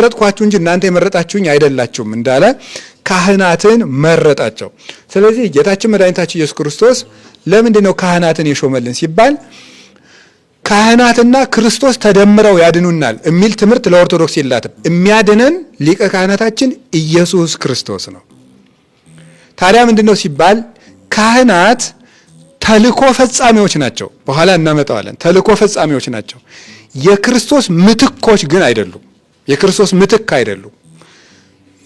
መረጥኳችሁ እንጂ እናንተ የመረጣችሁኝ አይደላችሁም እንዳለ ካህናትን መረጣቸው። ስለዚህ ጌታችን መድኃኒታችን ኢየሱስ ክርስቶስ ለምንድን ነው ካህናትን የሾመልን ሲባል ካህናትና ክርስቶስ ተደምረው ያድኑናል የሚል ትምህርት ለኦርቶዶክስ የላትም። የሚያድነን ሊቀ ካህናታችን ኢየሱስ ክርስቶስ ነው። ታዲያ ምንድን ነው ሲባል ካህናት ተልኮ ፈጻሚዎች ናቸው። በኋላ እናመጣዋለን። ተልኮ ፈጻሚዎች ናቸው። የክርስቶስ ምትኮች ግን አይደሉም። የክርስቶስ ምትክ አይደሉም።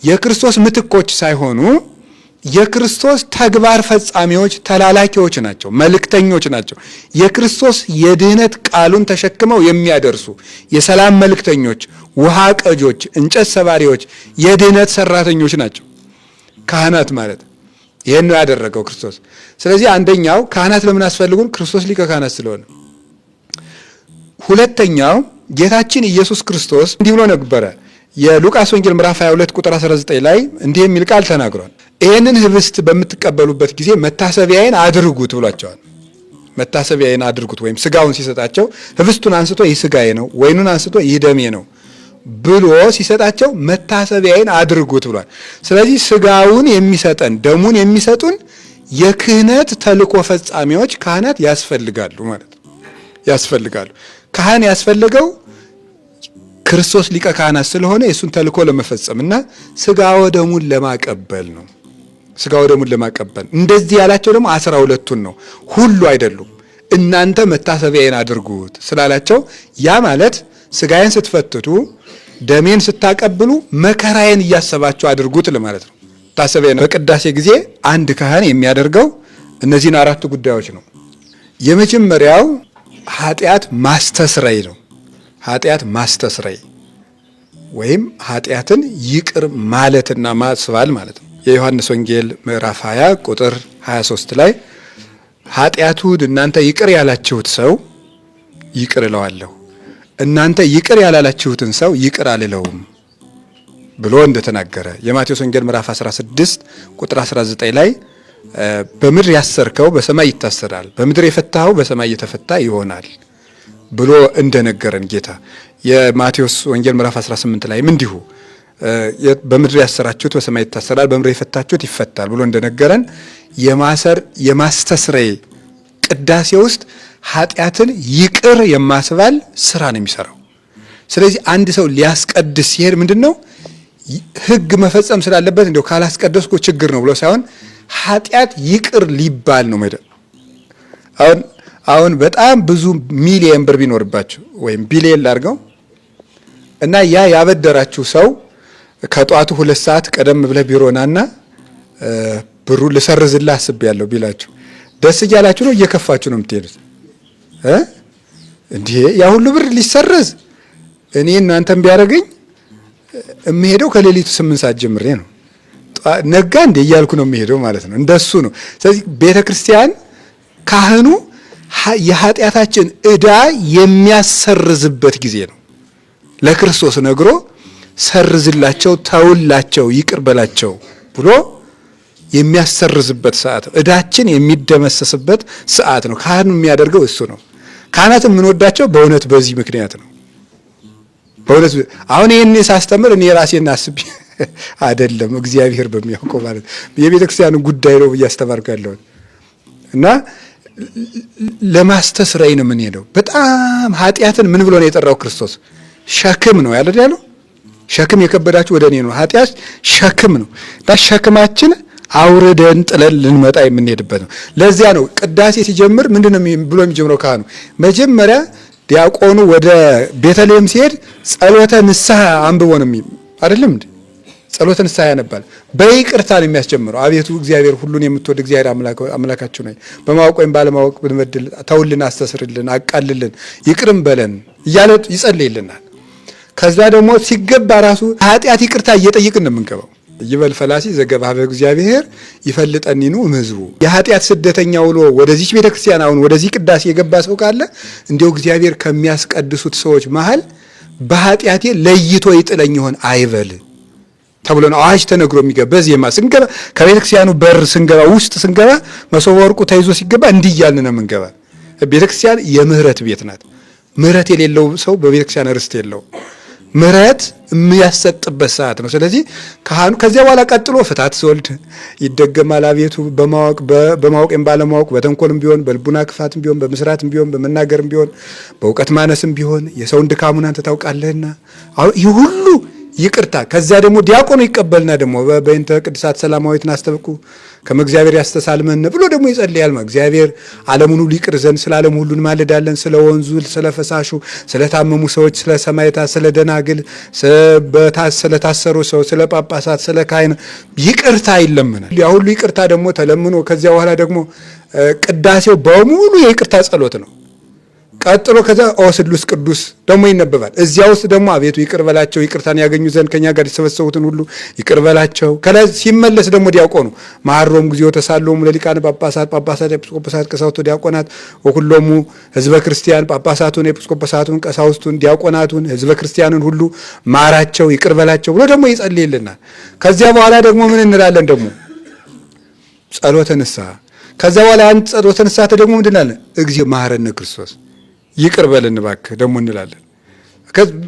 የክርስቶስ ምትኮች ሳይሆኑ የክርስቶስ ተግባር ፈጻሚዎች፣ ተላላኪዎች ናቸው፣ መልእክተኞች ናቸው። የክርስቶስ የድህነት ቃሉን ተሸክመው የሚያደርሱ የሰላም መልእክተኞች፣ ውሃ ቀጆች፣ እንጨት ሰባሪዎች፣ የድህነት ሰራተኞች ናቸው ካህናት ማለት። ይህን ነው ያደረገው ክርስቶስ። ስለዚህ አንደኛው ካህናት ለምን አስፈልጉን? ክርስቶስ ሊቀ ካህናት ስለሆነ። ሁለተኛው ጌታችን ኢየሱስ ክርስቶስ እንዲህ ብሎ ነበረ። የሉቃስ ወንጌል ምዕራፍ 22 ቁጥር 19 ላይ እንዲህ የሚል ቃል ተናግሯል። ይህንን ህብስት በምትቀበሉበት ጊዜ መታሰቢያዬን አድርጉት ብሏቸዋል። መታሰቢያዬን አድርጉት ወይም ስጋውን ሲሰጣቸው ህብስቱን አንስቶ ይህ ስጋዬ ነው፣ ወይኑን አንስቶ ይህ ደሜ ነው ብሎ ሲሰጣቸው መታሰቢያዬን አድርጉት ብሏል። ስለዚህ ስጋውን የሚሰጠን ደሙን የሚሰጡን የክህነት ተልእኮ ፈጻሚዎች ካህናት ያስፈልጋሉ ማለት ነው። ያስፈልጋሉ። ካህን ያስፈለገው ክርስቶስ ሊቀ ካህናት ስለሆነ የእሱን ተልእኮ ለመፈጸም እና ስጋ ወደሙን ለማቀበል ነው። ስጋ ወደሙን ለማቀበል እንደዚህ ያላቸው ደግሞ 12ቱን ነው፣ ሁሉ አይደሉም። እናንተ መታሰቢያዬን አድርጉት ስላላቸው ያ ማለት ስጋዬን ስትፈትቱ ደሜን ስታቀብሉ መከራዬን እያሰባችሁ አድርጉት ለማለት ነው። መታሰቢያዬን በቅዳሴ ጊዜ አንድ ካህን የሚያደርገው እነዚህን አራቱ ጉዳዮች ነው። የመጀመሪያው ኃጢአት ማስተስረይ ነው። ኃጢአት ማስተስረይ ወይም ኃጢአትን ይቅር ማለትና ማስባል ማለት ነው። የዮሐንስ ወንጌል ምዕራፍ 20 ቁጥር 23 ላይ ኃጢአቱን እናንተ ይቅር ያላችሁት ሰው ይቅር እለዋለሁ፣ እናንተ ይቅር ያላላችሁትን ሰው ይቅር አልለውም ብሎ እንደተናገረ፣ የማቴዎስ ወንጌል ምዕራፍ 16 ቁጥር 19 ላይ በምድር ያሰርከው በሰማይ ይታሰራል፣ በምድር የፈታኸው በሰማይ የተፈታ ይሆናል ብሎ እንደነገረን ጌታ፣ የማቴዎስ ወንጌል ምዕራፍ 18 ላይም እንዲሁ በምድር ያሰራችሁት በሰማይ ይታሰራል፣ በምድር የፈታችሁት ይፈታል ብሎ እንደነገረን የማሰር የማስተስረይ ቅዳሴ ውስጥ ኃጢአትን ይቅር የማስባል ስራ ነው የሚሰራው። ስለዚህ አንድ ሰው ሊያስቀድስ ሲሄድ ምንድን ነው ሕግ መፈጸም ስላለበት እንደው ካላስቀደስኩ ችግር ነው ብሎ ሳይሆን ኃጢአት ይቅር ሊባል ነው መሄድ። አሁን በጣም ብዙ ሚሊየን ብር ቢኖርባችሁ ወይም ቢሊየን ላድርገው እና ያ ያበደራችሁ ሰው ከጠዋቱ 2 ሰዓት ቀደም ብለህ ቢሮ ናና ብሩ ልሰርዝልህ አስቤያለሁ ቢላችሁ ደስ እያላችሁ ነው እየከፋችሁ ነው የምትሄዱት? እንዲህ ያ ሁሉ ብር ሊሰረዝ እኔ እናንተም ቢያደርገኝ የምሄደው ከሌሊቱ 8 ሰዓት ጀምሬ ነው። ነጋ እንዴ እያልኩ ነው የምሄደው ማለት ነው። እንደሱ ነው። ስለዚህ ቤተ ክርስቲያን ካህኑ የኃጢአታችን ዕዳ የሚያሰርዝበት ጊዜ ነው። ለክርስቶስ ነግሮ ሰርዝላቸው፣ ተውላቸው፣ ይቅር በላቸው ብሎ የሚያሰርዝበት ሰዓት ነው። ዕዳችን የሚደመሰስበት ሰዓት ነው። ካህኑ የሚያደርገው እሱ ነው። ካህናትን የምንወዳቸው በእውነት በዚህ ምክንያት ነው። በእውነት አሁን ይህን ሳስተምር እኔ ራሴን አስቤ አይደለም፣ እግዚአብሔር በሚያውቀው ማለት የቤተ ክርስቲያንን ጉዳይ ነው እያስተማርኩ ያለሁት እና ለማስተስረይ ነው የምንሄደው። በጣም ኃጢአትን ምን ብሎ ነው የጠራው ክርስቶስ? ሸክም ነው ያለው። ሸክም የከበዳችሁ ወደ እኔ ነው። ኃጢአት ሸክም ነው እና ሸክማችን አውርደን ጥለን ልንመጣ የምንሄድበት ነው። ለዚያ ነው ቅዳሴ ሲጀምር ምንድን ነው ብሎ የሚጀምረው ካህኑ? መጀመሪያ ዲያቆኑ ወደ ቤተልሔም ሲሄድ ጸሎተ ንስሐ አንብቦ ነው አይደለም እንዴ? ጸሎተ ንስሐ ያነባል። በይቅርታ ነው የሚያስጀምረው። አቤቱ እግዚአብሔር ሁሉን የምትወድ እግዚአብሔር አምላካችን ሆይ በማወቅ ወይም ባለማወቅ ብንበድል ተውልን፣ አስተስርልን፣ አቃልልን፣ ይቅርም በለን እያለ ይጸልይልናል። ከዛ ደግሞ ሲገባ ራሱ ኃጢአት ይቅርታ እየጠየቅን ነው የምንገባው። ይበል ፈላሲ ዘገባ በእግዚአብሔር ይፈልጠኒኑ እምሕዝቡ። የኃጢአት ስደተኛ ውሎ ወደዚች ቤተክርስቲያን አሁን ወደዚህ ቅዳሴ የገባ ሰው ካለ እንዲያው እግዚአብሔር ከሚያስቀድሱት ሰዎች መሀል በኃጢአቴ ለይቶ ይጥለኝ ይሆን አይበል ተብሎ ነው አዋጅ ተነግሮ የሚገባ። በዜማ ስንገባ ከቤተክርስቲያኑ በር ስንገባ ውስጥ ስንገባ መሶበ ወርቁ ተይዞ ሲገባ እንዲህ እያልን ነው የምንገባ። ቤተክርስቲያን የምህረት ቤት ናት። ምህረት የሌለው ሰው በቤተክርስቲያን ርስት የለው። ምሕረት የሚያሰጥበት ሰዓት ነው። ስለዚህ ካህኑ ከዚያ በኋላ ቀጥሎ ፍታት ስወልድ ይደገማል። አቤቱ በማወቅ በማወቅም ባለማወቅ በተንኮልም ቢሆን በልቡና ክፋትም ቢሆን በመስራትም ቢሆን በመናገርም ቢሆን በእውቀት ማነስም ቢሆን የሰውን ድካሙን አንተ ታውቃለህና ይህ ሁሉ ይቅርታ። ከዚያ ደግሞ ዲያቆኑ ይቀበልና ደግሞ በእንተ ቅድሳት ሰላማዊት ናስተብቁ ከመ እግዚአብሔር ያስተሳልመን ብሎ ደግሞ ይጸልያል። እግዚአብሔር ዓለሙን ሁሉ ይቅር ዘንድ ስለ ዓለሙ ሁሉ እንማልዳለን። ስለ ወንዙ፣ ስለ ፈሳሹ፣ ስለ ታመሙ ሰዎች፣ ስለ ሰማዕታት፣ ስለ ደናግል፣ ስለታሰሩ ሰው፣ ስለ ጳጳሳት፣ ስለ ካህን ይቅርታ ይለመናል። ያ ሁሉ ይቅርታ ደግሞ ተለምኖ ከዚያ በኋላ ደግሞ ቅዳሴው በሙሉ የይቅርታ ጸሎት ነው። ቀጥሎ ከዛ ኦ ስሉስ ቅዱስ ደግሞ ይነበባል። እዚያ ውስጥ ደግሞ አቤቱ ይቅር በላቸው ይቅርታን ያገኙ ዘንድ ከኛ ጋር የተሰበሰቡትን ሁሉ ይቅር በላቸው። ከላይ ሲመለስ ደግሞ ዲያቆኑ መሐሮሙ ጊዜው ተሳሎሙ ለሊቃነ ጳጳሳት ጳጳሳት፣ ኤጲስቆጶሳት፣ ቀሳውስቱ፣ ዲያቆናት ወኩሎሙ ህዝበ ክርስቲያን ጳጳሳቱን፣ ኤጲስቆጶሳቱን፣ ቀሳውስቱን፣ ዲያቆናቱን ህዝበ ክርስቲያንን ሁሉ ማራቸው ይቅር በላቸው ብሎ ደግሞ ይጸልይልናል። ከዚያ በኋላ ደግሞ ምን እንላለን? ደግሞ ጸሎተ ንስሐ። ከዚያ በኋላ ያን ጸሎተ ንስሐ ደግሞ ምንድን እንላለን? እግዚኦ መሐረነ ክርስቶስ ይቅር በለን እባክህ ደግሞ እንላለን።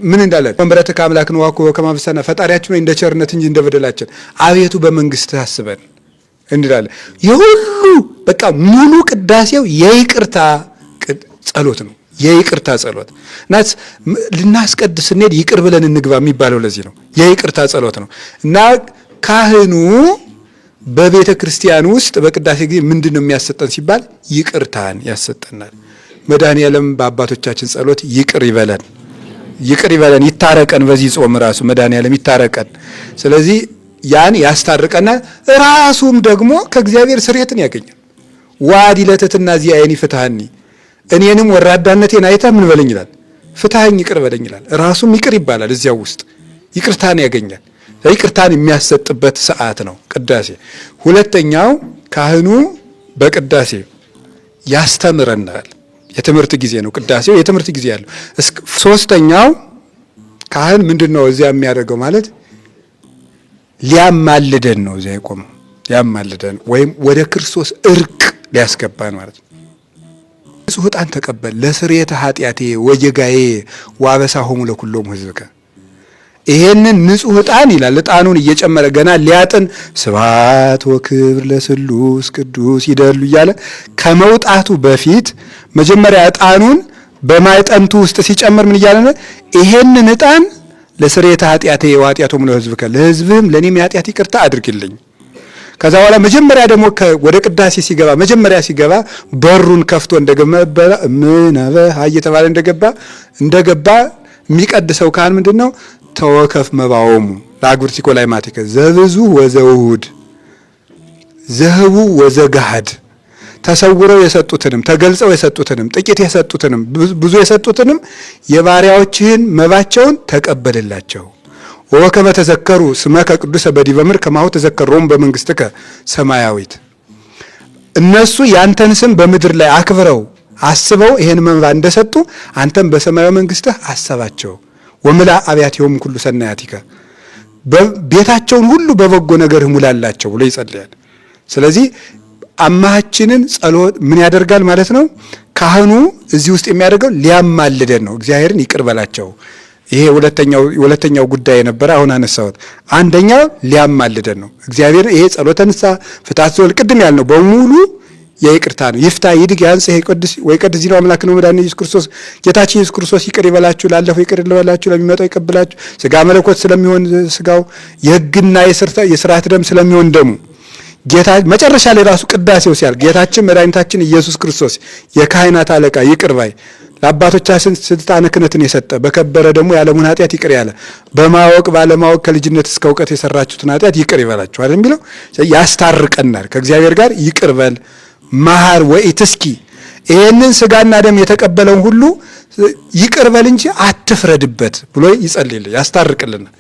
ምን እንዳለን? ምሕረትከ አምላክነ ዋኮ በከመ አበሳነ ፈጣሪያችን ወይ እንደ ቸርነት እንጂ እንደ በደላችን አቤቱ በመንግስትህ አስበን እንላለን። የሁሉ በቃ ሙሉ ቅዳሴው የይቅርታ ጸሎት ነው። የይቅርታ ጸሎት እና ልናስቀድስ ስንሄድ ይቅር ብለን እንግባ የሚባለው ለዚህ ነው። የይቅርታ ጸሎት ነው እና ካህኑ በቤተ ክርስቲያን ውስጥ በቅዳሴ ጊዜ ምንድን ነው የሚያሰጠን ሲባል ይቅርታን ያሰጠናል። መድኃኔዓለም በአባቶቻችን ጸሎት ይቅር ይበለን፣ ይቅር ይበለን፣ ይታረቀን። በዚህ ጾም ራሱ መድኃኔዓለም ይታረቀን። ስለዚህ ያን ያስታርቀናል። ራሱም ደግሞ ከእግዚአብሔር ስርየትን ያገኛል። ዋዲ ለትሕትና ዚአየኒ ፍትሐኒ፣ እኔንም ወራዳነቴን አይተህ ምን በለኝ ይላል፣ ፍትሐኝ፣ ይቅር በለኝ ይላል። ራሱም ይቅር ይባላል። እዚያው ውስጥ ይቅርታን ያገኛል። ይቅርታን የሚያሰጥበት ሰዓት ነው ቅዳሴ። ሁለተኛው ካህኑ በቅዳሴ ያስተምረናል። የትምህርት ጊዜ ነው ቅዳሴው፣ የትምህርት ጊዜ ያለው። ሶስተኛው ካህን ምንድን ነው እዚያ የሚያደርገው ማለት ሊያማልደን ነው እዚያ የቆመው፣ ሊያማልደን ወይም ወደ ክርስቶስ እርቅ ሊያስገባን ማለት ነው። ንጹሕ ዕጣን ተቀበል ለስርየተ ኃጢአቴ ወጌጋዬ ወአበሳሆሙ ለኩሎሙ ሕዝብከ። ይሄንን ንጹሕ ዕጣን ይላል። ዕጣኑን እየጨመረ ገና ሊያጥን ስብሐት ወክብር ለስሉስ ቅዱስ ይደሉ እያለ ከመውጣቱ በፊት መጀመሪያ ዕጣኑን በማዕጠንቱ ውስጥ ሲጨምር ምን እያለ ነው? ይሄንን ዕጣን ለስርየተ ኃጢአቴ ወኃጢአቶሙ ለሕዝብከ፣ ለሕዝብህም ለእኔም የኃጢአት ይቅርታ አድርግልኝ። ከዛ በኋላ መጀመሪያ ደግሞ ወደ ቅዳሴ ሲገባ መጀመሪያ ሲገባ በሩን ከፍቶ እንደገባ ምነበ እየተባለ እንደገባ የሚቀድሰው ካህን ምንድን ነው? ተወከፍ መባኦሙ ለአግብርቲኮ ላይማቲከ ዘብዙ ወዘውሁድ ዘህቡ ወዘጋሃድ፣ ተሰውረው የሰጡትንም ተገልጸው የሰጡትንም ጥቂት የሰጡትንም ብዙ የሰጡትንም የባሪያዎችህን መባቸውን ተቀበልላቸው። ወበከመ ተዘከሩ ስመከ ቅዱሰ በዲበ ምድር ከማሁ ተዘከሮሙ በመንግስትከ ሰማያዊት። እነሱ ያንተን ስም በምድር ላይ አክብረው አስበው ይሄን መባ እንደሰጡ አንተም በሰማያዊ መንግስትህ አሰባቸው። ወምላ አብያቲሆሙ ኩሉ ሰናያቲከ፣ ቤታቸውን ሁሉ በበጎ ነገር ሙላላቸው ብሎ ይጸልያል። ስለዚህ አማሃችንን ጸሎት ምን ያደርጋል ማለት ነው? ካህኑ እዚህ ውስጥ የሚያደርገው ሊያማልደን ነው። እግዚአብሔርን ይቅር በላቸው። ይሄ ሁለተኛው ጉዳይ የነበረ አሁን አነሳሁት። አንደኛው ሊያማልደን ነው እግዚአብሔር። ይሄ ጸሎተ ንስሐ፣ ፍትሐት ዘወልድ ቅድም ያልነው በሙሉ የይቅርታ ነው። ይፍታ ይድግ ያንጽ ይቀድስ ወይ ቀድስ ዚነው አምላክ ነው መድኃኒነ ኢየሱስ ክርስቶስ ጌታችን ኢየሱስ ክርስቶስ ይቅር ይበላችሁ፣ ላለፈው ይቅር ይበላችሁ፣ ለሚመጣው ይቀበላችሁ። ስጋ መለኮት ስለሚሆን ስጋው የሕግና የስርዓት ደም ስለሚሆን ደሙ ጌታ መጨረሻ ላይ ራሱ ቅዳሴው ሲያልቅ ጌታችን መድኃኒታችን ኢየሱስ ክርስቶስ የካህናት አለቃ ይቅር ባይ ለአባቶቻችን ስልጣነ ክህነትን የሰጠ በከበረ ደግሞ የዓለሙን ኃጢአት ይቅር ያለ በማወቅ ባለማወቅ ከልጅነት እስከ እውቀት የሰራችሁትን ኃጢአት ይቅር ይበላችኋል የሚለው ያስታርቀናል ከእግዚአብሔር ጋር። ይቅር በል መሐር ወኢትስኪ፣ ይሄንን ስጋና ደም የተቀበለውን ሁሉ ይቅር በል እንጂ አትፍረድበት ብሎ ይጸልይልን ያስታርቅልናል።